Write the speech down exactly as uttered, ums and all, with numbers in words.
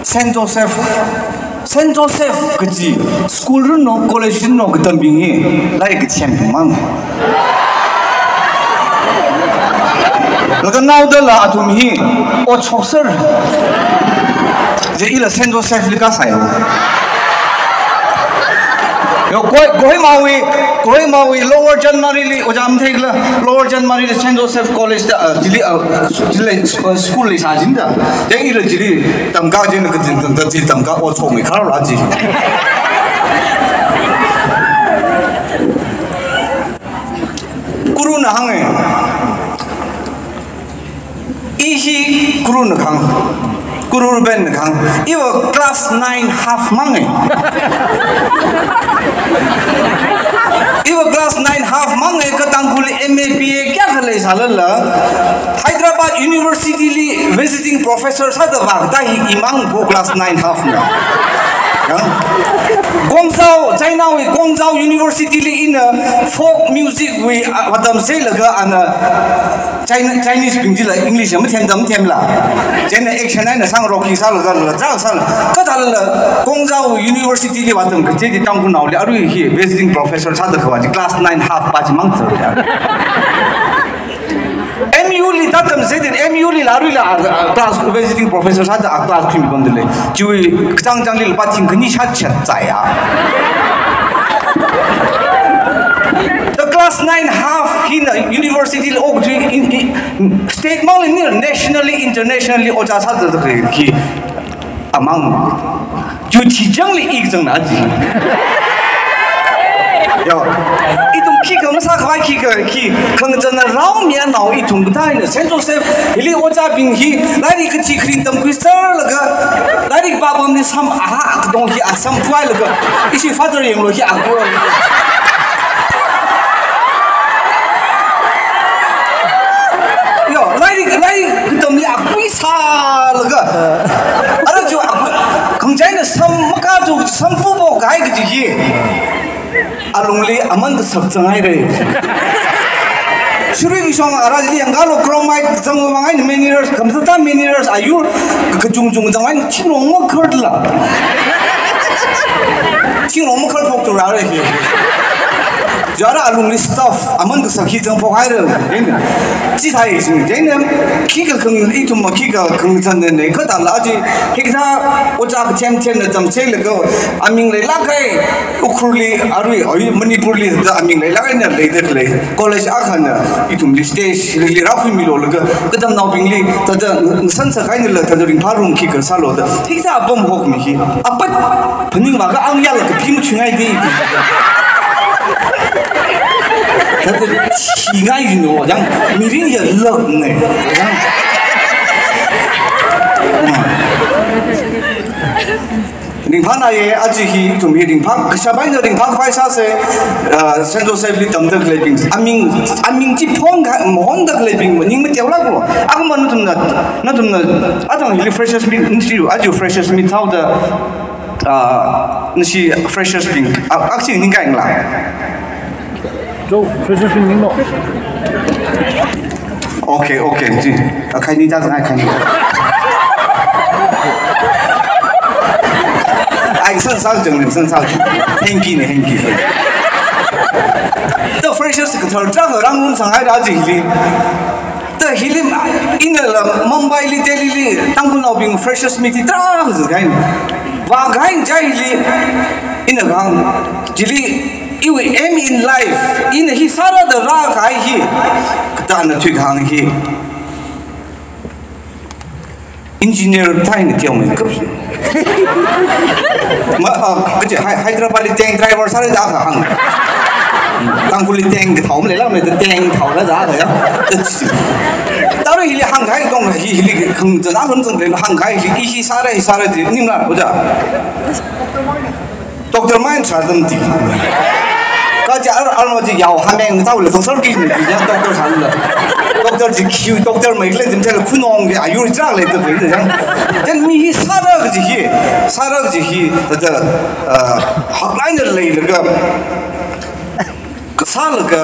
Saint Joseph, Saint Joseph kaji school rino, college rino katambing hi, lairik kachemang. Laga naodala athum hi, otshokser. Je ila Saint Joseph li kasā yo. Yo, Kohima wui, Kohima wui Lower Chandmari li, ojā matheila, Lower Chandmari li Saint Joseph College da, uh, chili, uh, chili, uh, school li sāchinda. Then ila chili tamkā china kachin, kachin tamkā otshokmi kharā chi. Guruna hānga. I hi guruna kahāng. Guru Ben kahāng. Iva class nine half manga. Iva class nine half manga, kha Tangkhulli M A B A kayākha leisālala, Hyderabad University li visiting professor sāda vākatā hi imang po class nine half na. Ya? Guangzhou, China wui Guangzhou University li ina folk music wui, ah, vātamseilaga ana China, Chinese bing chila English ya mathem tam themla. China action eina sāngarok hi sālaga la, zā sāla. Kathālala Guangzhou University li vātam kaje di Tangkhulnaoli arui hi visiting professor sāda khavā chi class nine half pa chi mang sā ya. M U li tātamsei din, M U lila aruila, ah, class visiting professor sāda, ah, class khuimi pamda lei. Chiwui kachāng chāngli lupā thing khani shātshāt zāya. The class nine half hina university li ok tui in, in, state mangli ni nationally, internationally ojā sāda khalei hi amang. Ju thichangli ik zangna ji. Yo. Ithum khikha masākhavai khikha khi khangazanna raomi anao ithum kathāna Saint Joseph hili ojābing hi lairik kachi kharing tamkhuiserlaga lairik pāpamli sam aha kadong hi asam khuilaga ishi father yanglo hi akho. Yo, lairik, lairik katamli akhui sālaga. Ara ju akhui, khangachāna sam makā ju sam pupo kahai kaji hi. Alungli aman kasak zanghaira. Shuri kishong ara jili yangkalo chromite zangwui vang eina minerals, khamsāda minerals ayur kachungchung zanghaina thingrong makharla. Thingrong makhar phokthura hi. Jara alungli stuff, aman kasak hi zangphok haira. Chithāi sing, jina, khikha khang, ithum ma khikha khangazanna ne, kathāla ji, hikathā ojā kachemchem na tamseilaga, aming leilāk kahai, Ukhrulli, arui, oi, Manipurli, da aming leilāk kahaina leida khalei. College akhana, ithumli stage, li, li rākhuimilu laga, katamnaobingli, thāda, san sākahainala, thāda ringphā rum khikha sālu da. Hikathā apam hokmi hi, apat, phaningvākha ang yālaga kaphim chungai di. Thāda, thingai jino, yang, mirin yālāk ne, yang. Ringphāna ye, aja hi, ithum hi ringphā, kashap eina ringphākhavai sāsa, ah, Saint Joseph li tamda khaleibing. Aming, aming chi phong kha, phong da khaleibing, maning mateolāklo. Akhamang nathumna, nathumna, athang hili freshers meet, nisi, aja freshers meet thāoda, ah, nisi freshers bing, ah, akchi ningkahaila. Jo, freshers meet ninglo. Okay, okay, ji. Ah, khaini ta zang, khaini. Ai, san sal jang, san sal. Hanky ne, hanky. The freshers kathar tarākha rāngarumsanghaira ji hili. The hili, inala Mumbai li, Delhi li, Tangkhulnaobing freshers meet tarākha zanghaina. Vākahaina chili, ina kahāng, chili, iwui aim in life, ina hi sāra da rākahai hi, kathāna thuikahāng hi. Engineer thāina teomeikap. Ma, ah, kaje, Hy-, Hyderabad li tank driver sāra da kahāng. Tangkhulli tank kathao maleilākmei da tank thaora da kahāng ya. Tarui hili hāngkahai dong hi hili khangazan akhon zangda hāngkahai hi, hi sāra, hi sāra di, ningla, ojā. Doctor mai sāda tamti. Kaja ar, ar ma ji yao hameng thaola, doctor ki ni, ya doctor sāla. Doctor ji khi, doctor mai le, jim thela khunong ki, ayur chak le, doctor le, ya. Then mi hi sāra kaji hi, sāra kaji hi, thāda, ah, haklāk eina leilaga, sālaga,